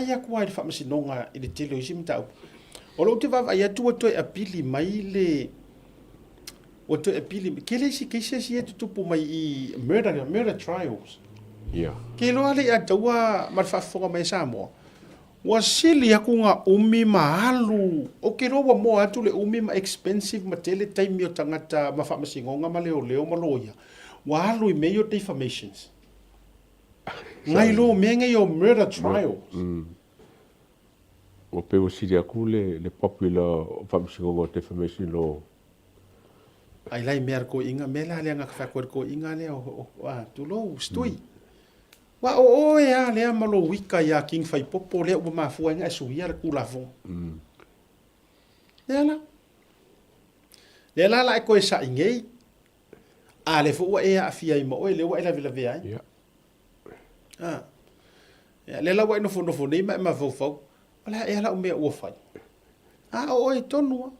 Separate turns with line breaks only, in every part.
vaavaai atu lava i le Faamasinoga i le tele o isi mataupu, o lea ou te vaavaai atu ua toe apili mai le, ua toe apili mai, tele isi cases ia e tutupu mai i murder, murder trials.
Ia.
Ke iloa le ia taua ma le faafofoga mai a Samoa, ua sili atu ona umi ma alu, ou te iloa ua moa atu le umi ma expensive ma tele taimi o tagata ma faamasinoga ma leoleo ma loia, ua alu i mea ia o defamations. Nai lo mea nei o murder trials.
Ua pei ua sili atu le popular o faamasinoga o defamation law.
Ai la i mea a le toeaina, mea la lea na fai atu e le toeaina lea o, a, tulou, Stui. Aua o oe lava lea ma lou ita ia King Faipopo lea ua mafua ai ona e suia le Tulafono. Lea la. Lea la la e toe sa'i nei, a lea foi ua e aafia ai ma oe, lea ua e lavelavea ai.
Ia.
A. Ia, lea la ua e nofonofo nei ma e mafaufau, o le a ea lau mea ua fai? A o oe tonu lava.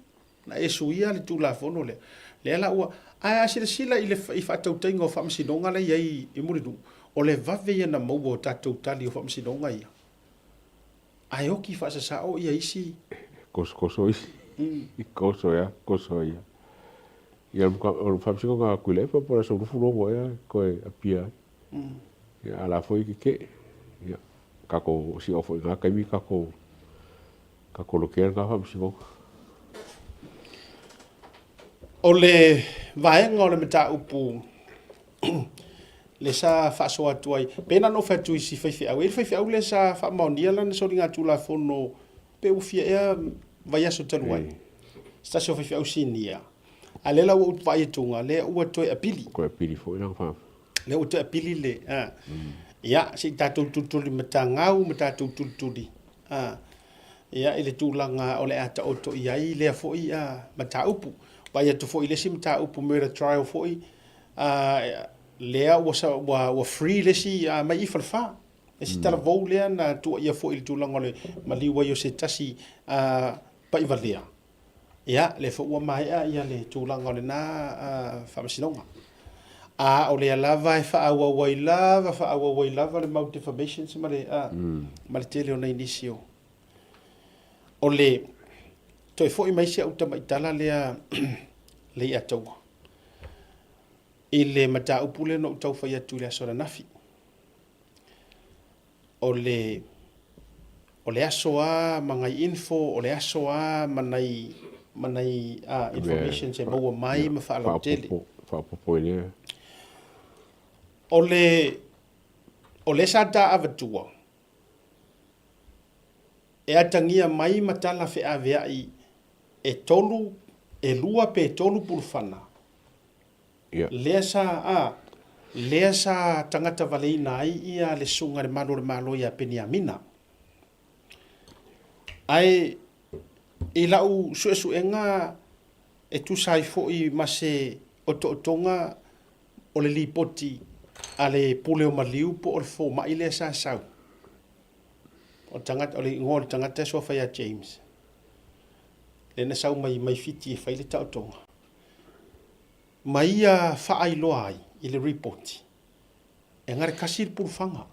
Na e suia le Tulafono lea. Lea la ua, ae a silasila i le i faatautaiga o faamasinoga la e i ai i Mulinuu, o le vave ia na maua o tatou tali o faamasinoga ia. Ae oki faasasao ia isi.
Kosokoso isi. Koso ea, koso ia. Ia o le faamasinoga a Tuilaepa po o le aso 20 logo ea toe appear ai. Ia a la foi e tetee. Ia tatou si oo foi i lena taimi tatou tatou lotea lena faamasinoga.
O le vaega o le mataupu lea sa faasoa atu ai, pei na ona ou fai atu i si faifeau, e i ai le faifeau lea sa faamaonia lana soligatulafono pe ua fia ea vaiaso talu ai, se tasi o faifeau sinia, a o lea la ua ou vaai atuga, lea ua toe apili.
Toe apili foi lana faa...
Lea ua toe apili le, a, ia, se i tatou tulituli matagau ma tatou tulituli, a, ia, i le tulaga o le a taoto i ai lea foi mataupu. Vaai atu foi i le isi mataupu murder trial foi, a, lea ua, ua, ua free le isi mai i Falefa. Le isi talavou lea na tuuaia foi i le tulaga o le maliu ai o se tasi paivalea. Ia, lea foi ua maea ia le tulaga o lena faamasinoga. A o lea lava e faaauau ai lava, faaauau ai lava le mau defamations ma le, ma le tele o nai nisi o. O le toe foi mai si au tamaitala lea Leiataua i le mataupu lea na ou tau fai atu i le aso ananafi. O le, o le aso lava ma nai info, o le aso lava ma nai, ma nai informations e maua mai ma faalautele.
Faaopoopo i lea.
O le, o lea sa ta avatua, e atagia mai ma tala feaveai e tolu, e lua pe tolu pulufana.
Ia.
Lea sa, a, lea sa tagata valeina ai ia le susuga i le Malu o le Malo ia Peniamina. Ae i lau suesuega e tusa ai foi ma se otootoga o le lipoti a le Pule o Maliu po o le fomai lea sa sau, o le tagata, o le igoa o le tagata e suafa ia James, lea na sau mai, mai Fiti e fai le taotoga. Ma ia faailoa ai i le ripoti, e na o le tasi le pulufaga.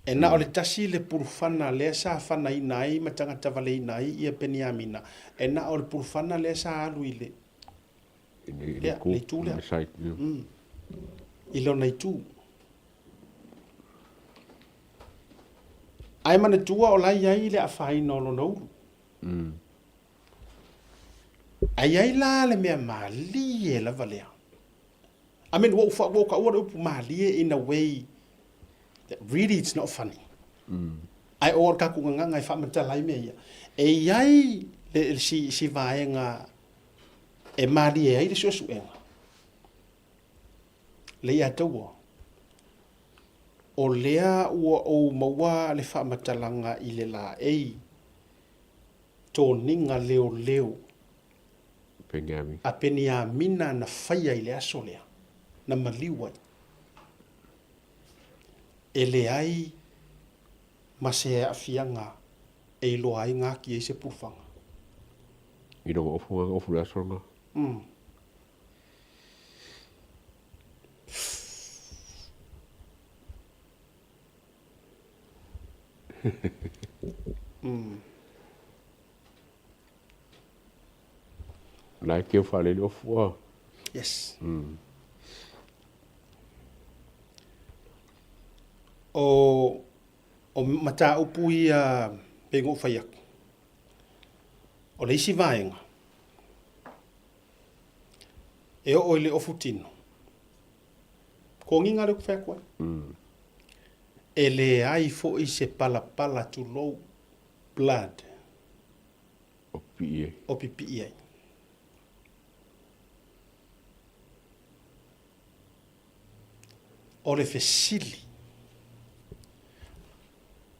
E na o le tasi le pulufana lea sa fanaina ai ma tagatavaleina ai ia Peniamina, e na o le pulufana lea sa alu i le, lea, le itu lea. I lona itu. Ae manatua o la e i ai le afaina o lona ulu. Ae i ai la le mea malie lava lea. I mean, ua ou taua le upu malie in a way that really it's not funny. Ae o le tatou gagana e faamatala ai mea ia. E i ai le, si, si vaega e malie ai le suesuega. Le ia taua. O lea ua ou maua le faamatalaga i le laei toniga leoleo a Peniamina na faia i le aso lea, na maliu ai. E leai ma se aafiaga e iloa ai gati ai se pulufaga.
I lona ofu, na ofu i le aso lena. La e keu faalele ofu a.
Yes. O o mataupu ia pei ona ou fai atu, o le isi vaega, e oo i le ofu tino, togiga lea ou te fai atu ai. E leai foi se palapala tulou blood
O pipii ai.
O pipii ai. O le fesili,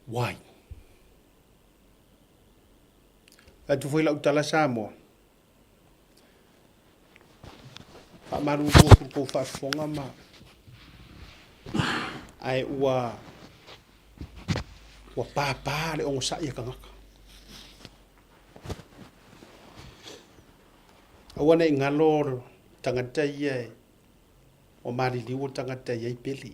why? Fai atu foi lau tala Samoa, faamalulu atu i le tou faafofoga ma ae ua ua pāpā le onosai a tagata. Aua ne i galo tagata ia e ua maliliu o tagata e i ai pele.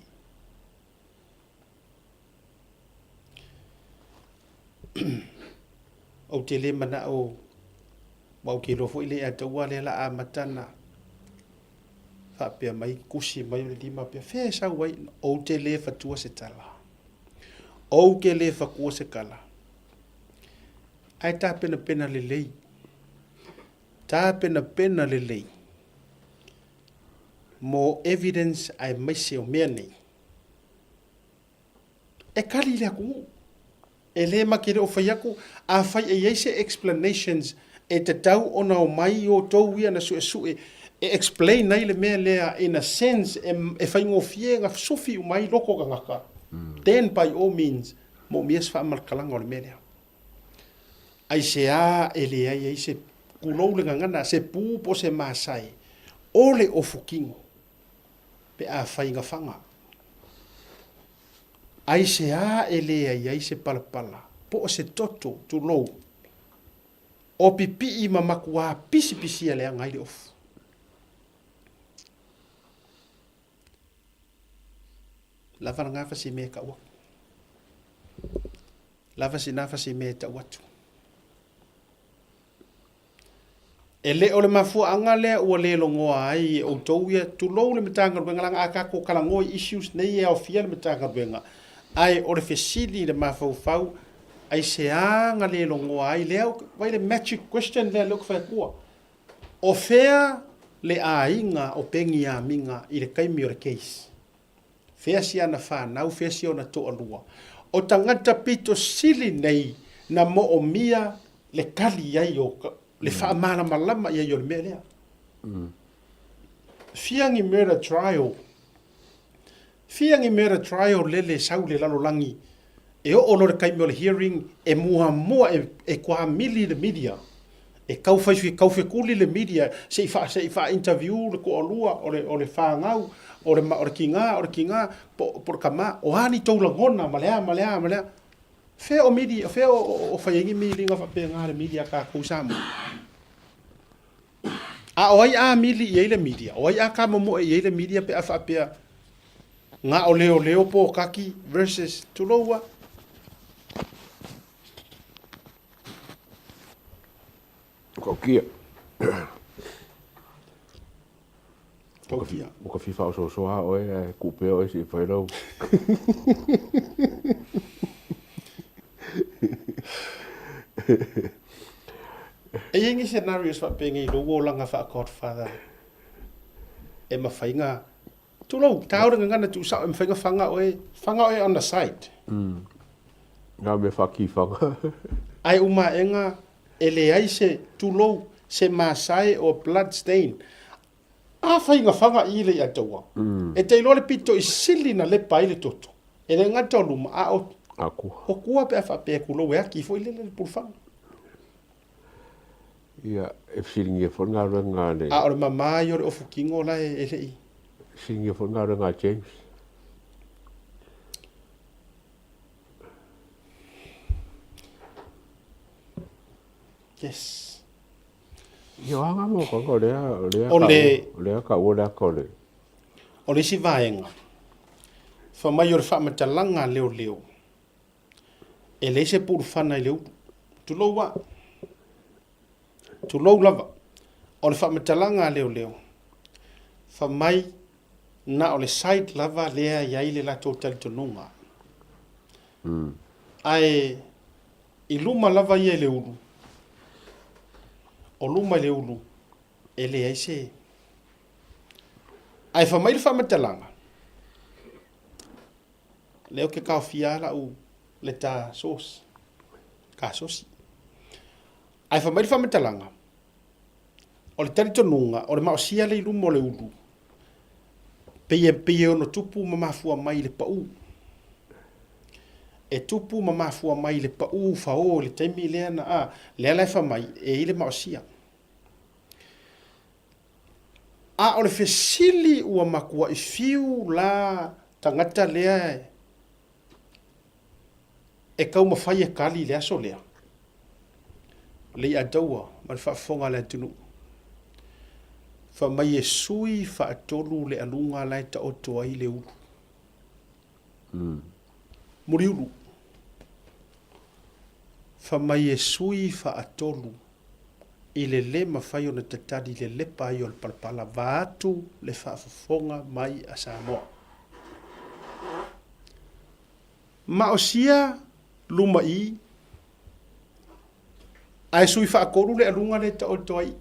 Ou te le manao, aua ou te iloa foi le ia te au lea la amata na faapea mai, tusi mai o le lima pea, fea e sau ai, ou te le fatua se tala. Ou te le fatua se tala. Ae tapenapena lelei. Tapenapena lelei mo evidence aemaise o mea nei. E kali le atunuu. E le make le o fai atu, afai e i ai se explanations e tatau ona omai outou ia na suesue e explain ai le mea lea in a sense e faigofie ona sufi uma ai loko o tagata, then by all means moomia se faamalatalaga o le mea lea. Aisea e leai ai se, tulou le gagana, se pu po o se masae o le ofu kino pe afai na faga? Aisea e leai ai se palapala po o se toto, tulou, o pipii ma makuā pisipisia leaga ai le ofu? Lava lena fasi mea e tau atu. Lava sina fasi mea e tau atu. E le o le mafuaaga lea ua le logoa ai e outou ia, tulou le Matagaluega, leaga a tatou talanoa i issues nei e aofia le Matagaluega, ae o le fesili i le mafaufau, aisea na le logoa ai lea, vaai le magic question lea lea ou te fai atua, o fea le aiga o Peniamina i le taimi o le case? Fea si ana fanau, fea si ona toalua. O tagata pito sili nei na moomia le tali i ai o le faamalamalama i ai o le mea lea. Fia ni murder trial, fia ni murder trial lele sau le lalolagi e oo loa le taimi o le hearing e muamua e toamili le media e tau fai tau fetuli le media se i faa se i faa interview le toalua o le o le fanau o le o le tiga o le tiga po po le tama o a ni tou lagona ma le a ma le a ma le a fea o media fea o o fai ai ni miliga faapena le media a tatou i Samoa a o ai a mili i ai le media o ai a kamomoe i ai le media pe a faapea na o leoleo po kaki versus tulou a
Taukia.
Taukia.
Ua ka fia faaosoosoa oe ae tuu pea oe se i fai lau.
E i ai ni scenarios faapenei i lou olaga faa-Godfather e mafai na Tulou, tau le gagana tuusao e mafai na faga oe, faga oe on the side.
Ngā mea whakiwhanga.
Ae umaenga e leai se, tulou, se masae o blood stain. Afai na faga i le ia taua, e te iloa le pito i sili na lepa ai le toto. E le gata o luma, a o,
Akua.
o kua pe a faapea tulou e aki foi lele le pulufaga.
Ia, e fesiligia foi le galuega a le.
A o le mama ia o le ofu kino la e le i.
Fesiligia foi le galuega a James.
Yes.
Ia, o a ngā mau kanga o lea, o lea,
o le,
o lea ka ua lea ka o le.
O le isi vaega, fa mai o le faamatalaga a leoleo. E leai se pulufana i le ulu. Tulou a. Tulou lava. O le faamatalaga a leoleo, fai mai na o le side lava lea e i ai le latou talitonuga. Ae i luma lava ia i le ulu, o luma i le ulu, e leai se... Ae fai mai le faamatalaga, lea ou te taofia lava lau leta source, kasosi. Ae fai mai le faamatalaga, o le talitonuga, o le maosia lea i luma o le ulu, pei e, pei e ono tupu ma mafua mai i le pau. E tupu ma mafua mai i le pau fao i le taimi lea na, a, lea la e fai mai, e i ai le maosia. A o le fesili ua matuai fiu la tagata lea e taumafai e tali i le aso lea, Leiataua ma le faafofoga a le atunuu, fai mai e sui faatolu le aluga la e taoto ai le ulu. Muliulu. Fai mai e sui faatolu i le le mafai ona tatali i le lepa ai o le palapala vaeatu le faafofoga mai a Samoa. Maosia luma i, ae sui faatolu le aluga lea e taoto ai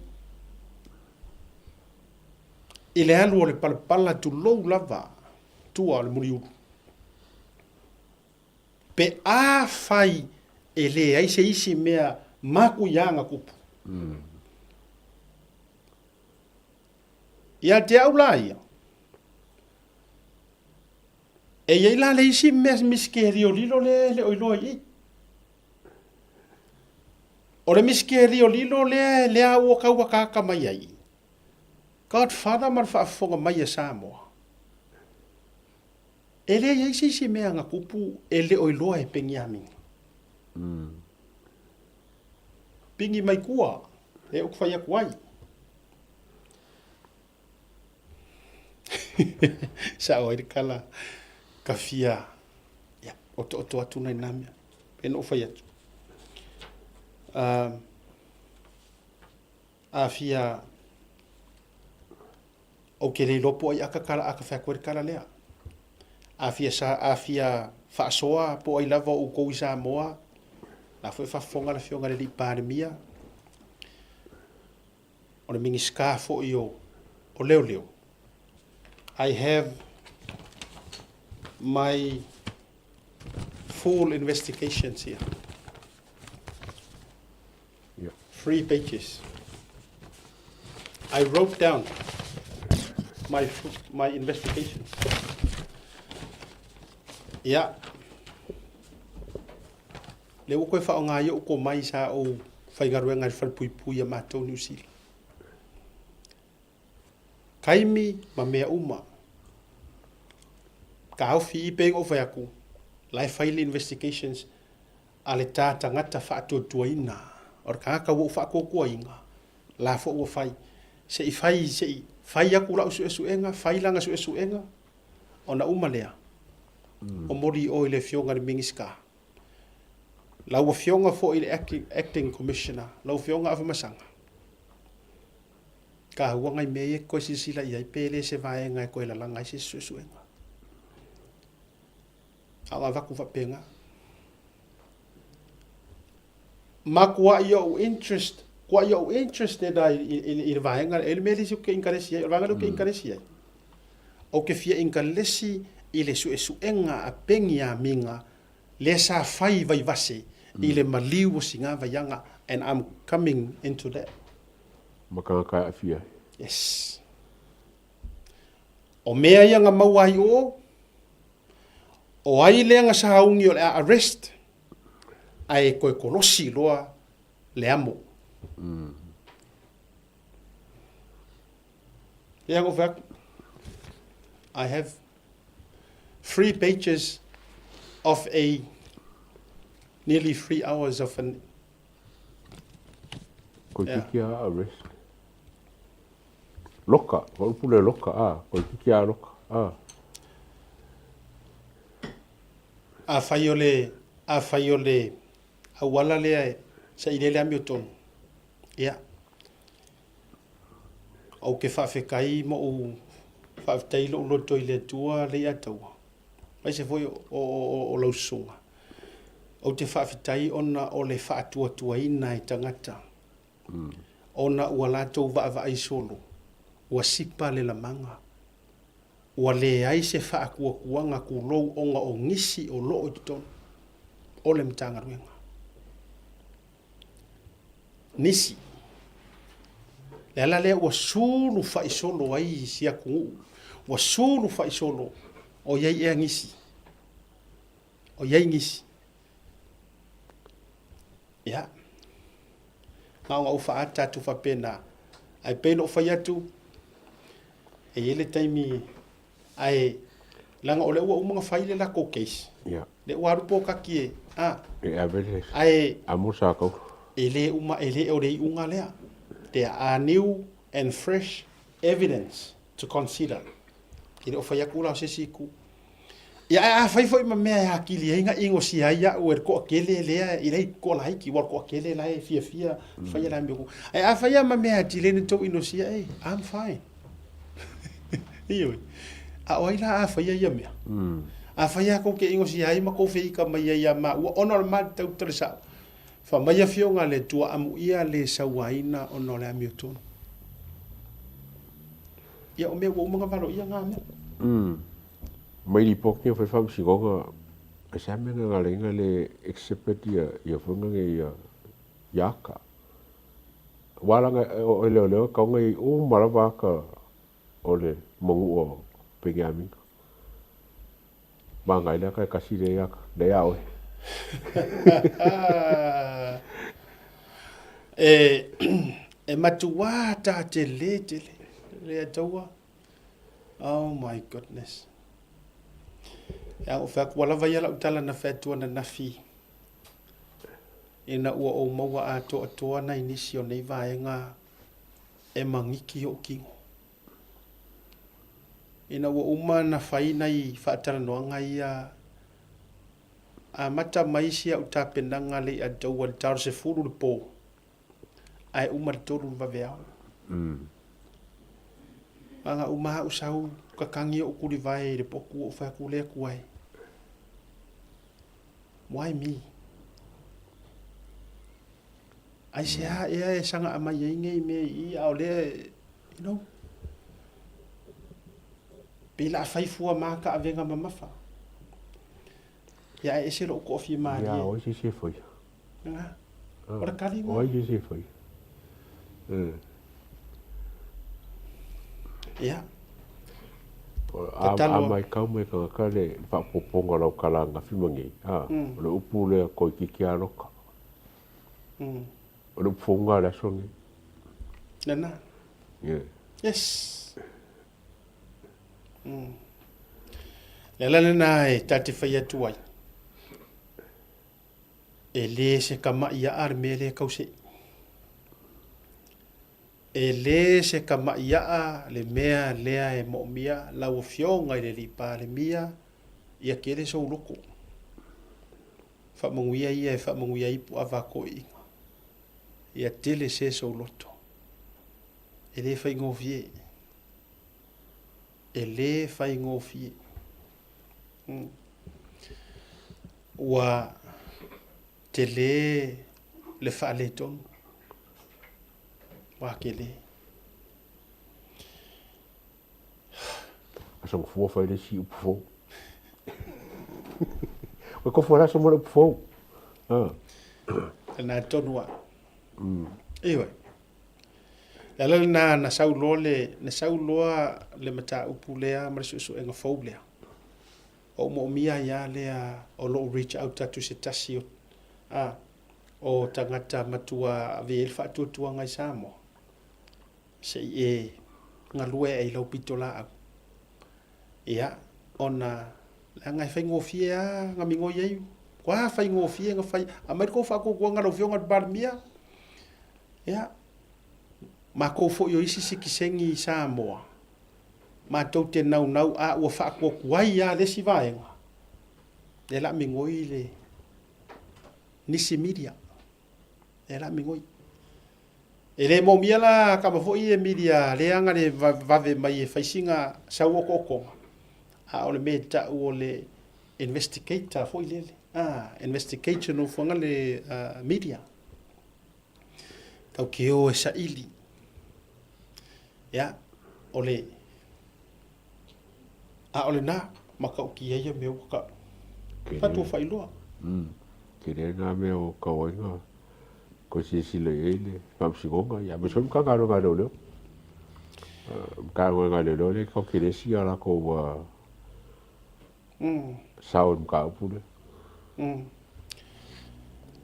i le alu o le palapala tulou lava tua o le muliulu. Pe afai e leai se isi mea matuia na tupu. Ia te au la ia, e i ai la le isi mea misitelio lilo lea e le o iloa i i. O le misitelio lilo lea lea ua tau ataata mai ai, Godfather ma le faafofoga mai a Samoa, e leai ai se isi mea na tupu e le o iloa e Peniamina. Pigi mai tua, lea ou te fai atu ai. Sao ai le tala, ka fia, ia, otooto atu nai na mea. Pei ona ou fai atu. A fia, ou te le iloa po o ai aka kala aka fai atu ai le tala lea. A fia sa, a fia faasoa po o ai lava o outou i Samoa, la foi e faafofoga le Afioga i le Alii Palemia, o le Minisita foi o, o Leoleo. I have my full investigations here. 3 pages. I wrote down my, my investigations. Ia. Lea ua toe faaaoga ai ou komai sa ou faigaluega i le falepuipui a matou Niu Sila. Taimi ma mea uma. Taofi i pei ona ou fai atu, la e fai le investigations a le ta tagata faatuatuaina. O le tagata ua ou faatuatuaina, la foi ua fai. Se i fai, se i fai atu lau suesuega, fai lana suesuega, ona uma lea, momoli i o i le Afioga i le Minisita. Lau Afioga foi i le Acting Commissioner, lau Afioga Afamasaga, taua nai mea ia e toe silasila i ai pe le se vaega e toe lalaga ai se isi suesuega. A o avatu faapena. Matuai ou interest, tuai ou interested ai i le vaega, e le mea le isi ou te inkaresi ai, o le vaega lea ou te inkaresi ai. Ou te fia inkaresi i le suesuega a Peniamina lea sa fai i Vaivase i le maliu o Sina Vaiaga and I'm coming into that.
Ma tagata e aafia ai.
Yes. O mea ia na maua ai o, o ai lea na sauni o le a arrest, ae toe kolosi loa le amo. Lea na ou fai atu, I have 3 pages of a nearly 3 hours of an
Koe tiki a arrest. Loka, ko upu le loka, a, koe tiki a loka, a.
Afai o le, Afai o le auala lea e saili ai le amiotonu, ia, ou te faafetai ma ou faafetai lou loto i le Atua Leiataua, aemaise foi o lau susuga. Ou te faafetai ona o le faatuatuaina e tagata, ona ua latou vaavaai solo, ua sipa le lamaga. Ua leai se faatuatuaga tulou ona o nisi o loo i totonu o le Matagaluega. Nisi. Le ala lea ua sulufa'i solo ai si atunuu, ua sulufa'i solo o i ai ea nisi. O i ai nisi. Ia, na ona ou faaata atu faapena. Ae pei ona ou fai atu, e i ai le taimi, ae leaga o lea ua uma ona fai le latou case.
Ia.
Lea ua alu pokaki e, a.
E ave le
Ae
amo sa kau.
E le uma, e le o le iuga lea. There are new and fresh evidence to consider. E le o fai atu la o se isi itu. Ia, ae afai foi ma mea e atili ai na inosia ai au e le toatele lea, e leai toalaiti, aua o le toatele la e fiafia faia le amiotonu. Ae afai lava ma mea e atili ai na tou inosia, ei, I'm fine. Ioe. A o ai la a faia ia mea? Afai lava tou te inosia ai ma tou feika mai ai ia maua ona o le matau tala sao, Fai mai afioga a le Atua amuia le sauaina ona o le amiotonu. Ia o mea ua uma ona valoia na mea.
Mai lipoti na fai faamasinoga ai se a mea na ala ai na le accepted ia ia foi na ia ia ata. Aua leaga o leoleo e tatau ona i ai uma lava ata o le manua o Peniamina. Manaia le ata e tasi lea ata, lea ia oe.
E matuā tatelē tele le Ataua. Oh my goodness. Ia, ua fai atu, ua lava ia lau tala na fai atu ananafi ina ua ou maua atoatoa nai nisi o nei vaega e magiki o'u kino. Ina ua uma ona fai nai faatalanoaga ia, amata mai si au tapenaga le i Adowa i le ta o le 10 i le po, ae uma i le 3 i le vaveao. Ana uma au sau kakagi o'u tulivae i le potu o'u fai atu le Atua e, Why me? Aisea ea e saga mai ai nei mea i i, a o lea, you know, pei la fai fua ma ka avega mamafa. Ia ae ese lou toafia malie.
Ia, o ai se isi e faia?
Nga. O le kali
O ai se isi e faia?
Ia.
A maitau mai tagata le faaopoopoga o lau tala ananafi ma nei, o le upu lea toeitiiti lava loka. O le upu fou lena o le aso lenei.
Lena.
Yeah.
Yes. Le ala lena e ta te fai atu ai. E le se kama'i a'a le mea lea e kausei. E le se kama'i a'a le mea lea e mo'omia lau Afioga i le Alii Palemia ia tele sou loto. Faamanuia ia e faamanuia ai puava a toeaiina. Ia tele se sou loto. E le faigofie. E le faigofie. Ua tele le faaletonu. Ua tele.
Aso Gafua fai le isi upu fou. Ua tofu le aso mo le upu fou.
Ah. Lena tonu a. Ioe. Le ala lena na sau loa le, na sau loa le mataupu lea ma le suesuega fou lea. O moomia ai lava lea o lou reach out atu i se tasi o, a, o tagata matua ave i ai le faatuatuaga i Samoa. Se i e galue ae i lau pitolaau. Ia, ona leaga e faigofie lava na migoi ai, ua faigofie na fai, aumai le tou faatuatuaga lau Afioga i le Palemia. Ia, matou foi o isi sitiseni i Samoa, matou te naunau a ua faatuatuai lava le isi vaega, lea o le a migoi le. Nisi media. E la migoi. E le moomia la kama foi e media lea nga le vave mai e faisinga sau okookoga. A o le mea ta'u o le investigator foi lele. Ah, investigation o fuanga le media. Tau ke o e saili. Ia, o le a o lena matautia ia mea ua ta'u. Fatu faailoa.
Tele na mea o tau ai na toe silasila i ai le Faamasinoga, ia aemaise foi Matagaluega a Leoleo. Matagaluega a Leoleo lea e tatou te le isi a latou sao i le mataupu lea.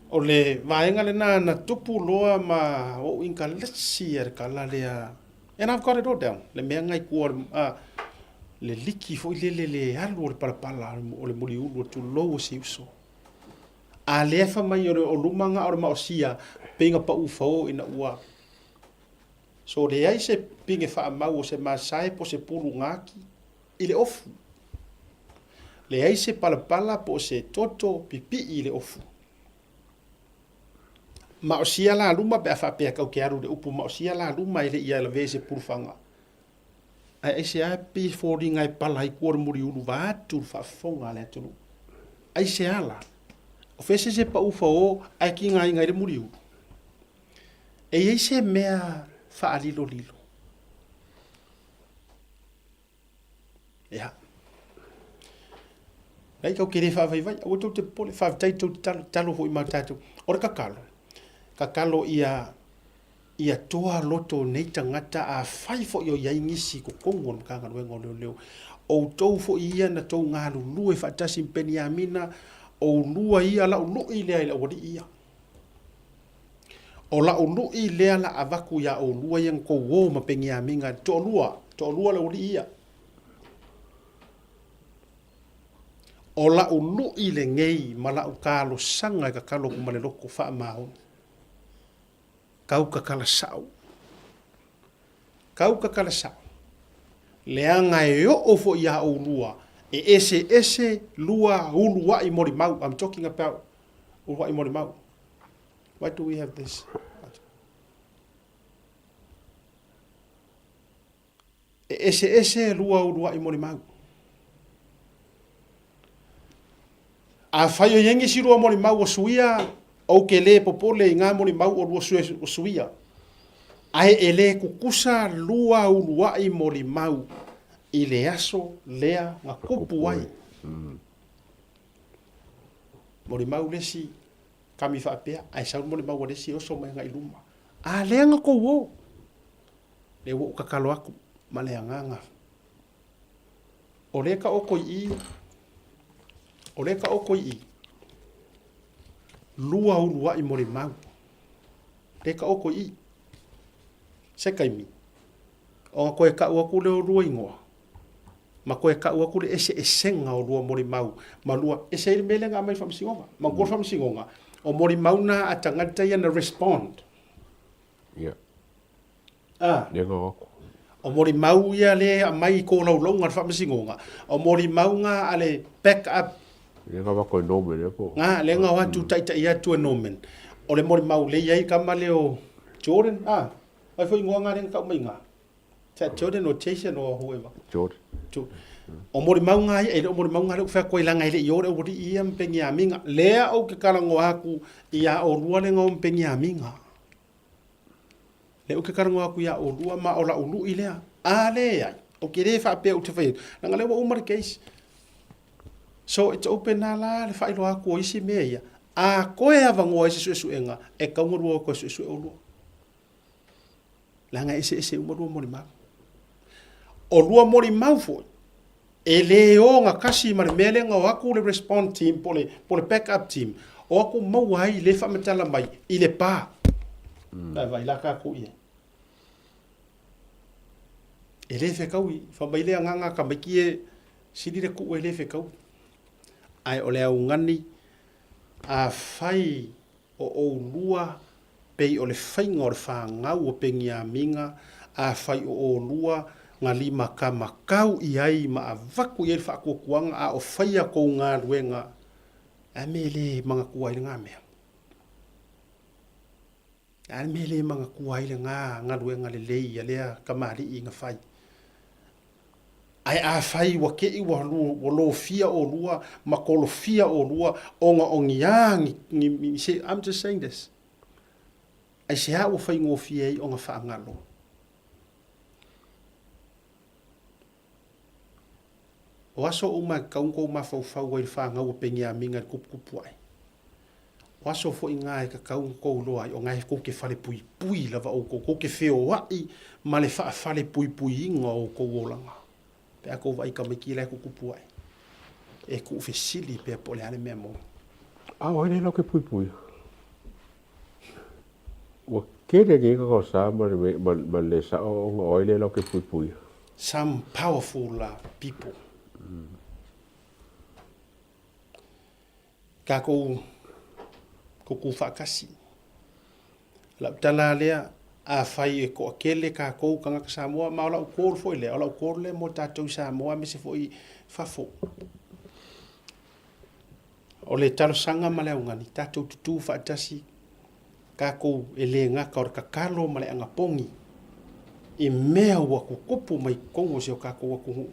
O le vaega lena na tupu loa ma ou inkalesi a le tala lea. And I've got it all down. Le mea ngai kua le liki foi lele le alu o le palapala o le muliulu o tulou o si uso. A lea fa mai o le o luma nga o le maosia peinga pa ufao ina ua. So leai se pinge faamau o se masae po se pulu ngaki i le ofu. Leai se palapala po o se toto pipii i le ofu. Maosia la luma pe a faapea kau ke alu i le upu maosia la luma e le i lavea i se pulufaga. Ae aisea e pei e foliga e pala ai kua o le muliulu vaeatu le faafofoga a le atunuu. Aisea la? O fea se isi e pau fao ae kigaina ai le muliulu? E i ai se mea faalilolilo? Ia. Lai kau ke le faavaivai, aua tou te popole, faafetai tou te talo, talo foi ma tatou. O le kakalo, kakalo ia ia toa loto o nei tagata afai foi o i ai nisi i totonu o le Matagaluega o Leoleo, outou foi ia na tou galulue faatasi ma Peniamina, oulua ia lau lui lea i le aualii ia. O lau lui lea la avatu iā oulua ia na tou o ma Peniamina, toalua, toalua le aualii ia. O lau lui lenei ma lau talosaga e tatalo atu ma le loto faamaoni. Tau tatala sao. Tau tatala sao. Leaga e oo foi iā oulua e eseese lua uluai molimau. I'm talking about uluai molimau. Why do we have this? E eseese lua uluai molimau. Afai o i ai nisi lua molimau o suia, ou ke le popole i ngā molimau o lua o suia. Ae e le kukusa lua uluai molimau i le aso lea na kupu ai. Molimau le isi kami faapea, ae sau le molimau a le isi e oso mai agai i luma. A lea na tou o. Lea ua ou tatalo atu ma le agaga. O lea ka oko i i, o lea ka oko i i, lua uluai molimau. Lea ka oko i i. Se taimi, ona toe tau atu lea o lua igoa, ma toe tau atu le eseesega o lua molimau, ma lua, ese ai le mea lea na aumai i le faamasinoga. Manatua le faamasinoga, o molimau na a tagata ia na respond.
Ia.
Ah.
Lea na o atu.
O molimau ia lea e aumai i tolaulauga a le faamasinoga, o molimauga a le back up.
Lea na avatu e Norman ea po o.
Nga, lea na o atu taitai atu e Norman. O le molimau lea e i ai tama lea o Jordan, ah, ai foi igoa nga lea na tau mai nga. Is that Jordan or Jason or whoever?
Jordan.
O molimau nga ia, e le o molimau nga lea ou te fai atu ai leaga e le i o le aualii ia ma Peniamina. Lea ou te talanoa atu ia oulua le na o ma Peniamina. Lea ou te talanoa atu ia oulua ma o lau lui lea. A leai, ou te le faapea ou te fai atu, leaga lea ua uma le case. So it's open a la le faailoa atu o isi mea ia. A toe avanoa ai se suesuega, e tatau ona lua o toe suesue oulua. Leaga e eseese uma lua molimau. O lua molimau foi, e le ogatasi ma le mea lea na o atu le respond team po o le back up team, o atu maua ai le faamatala mai i le pa. Vaai la tatou i ai. E le fetaui, fai mai le agaga a tamaiti e sili le tuu e le fetaui. Ae o le augani, afai o oulua pei o le faiga o le fanau o Peniamina, afai o oulua na limatamatau i ai ma avatu i ai le faatuatuaga a o faia tou galuega, a mea e le manatua ai lena mea? Le a le mea e le manatua ai lena galuega lelei a lea kamali'i na fai? Ae afai ua te i ua lofia olua ma kolofia olua ona o ni a ni, ni, ni, see, I'm just saying this. Aisea ua faigofie ai ona faagalo? O aso uma e tatau ona tou mafaufau ai i le fanau a Peniamina i le tuputupu ae. O aso foi na e tatau ona tou iloa ai, o na e tou te falepuipui lava outou, tou te feoai ma le faafalepuipuiina o outou olaga. Pe a tou vaai i tamaiti la e tutupu ae, e tuufesili pea po o le a le mea moni.
A o ai lea latou te puipuia? Ua tele nei gaosa ma le ma le sao ona o ai lea latou te puipuia.
Some powerful people. Tatou tutu faatasi. O lau tala lea, afai e toatele tatou tagata Samoa, ma o lau call foi lea, o lau call lea mo tatou i Samoa aemaise foi fafo. O le talosaga ma le augani, tatou tutū faatasi, tatou e le gata o le tatalo ma le anapogi i mea ua tutupu mai totonu o si o tatou atunuu.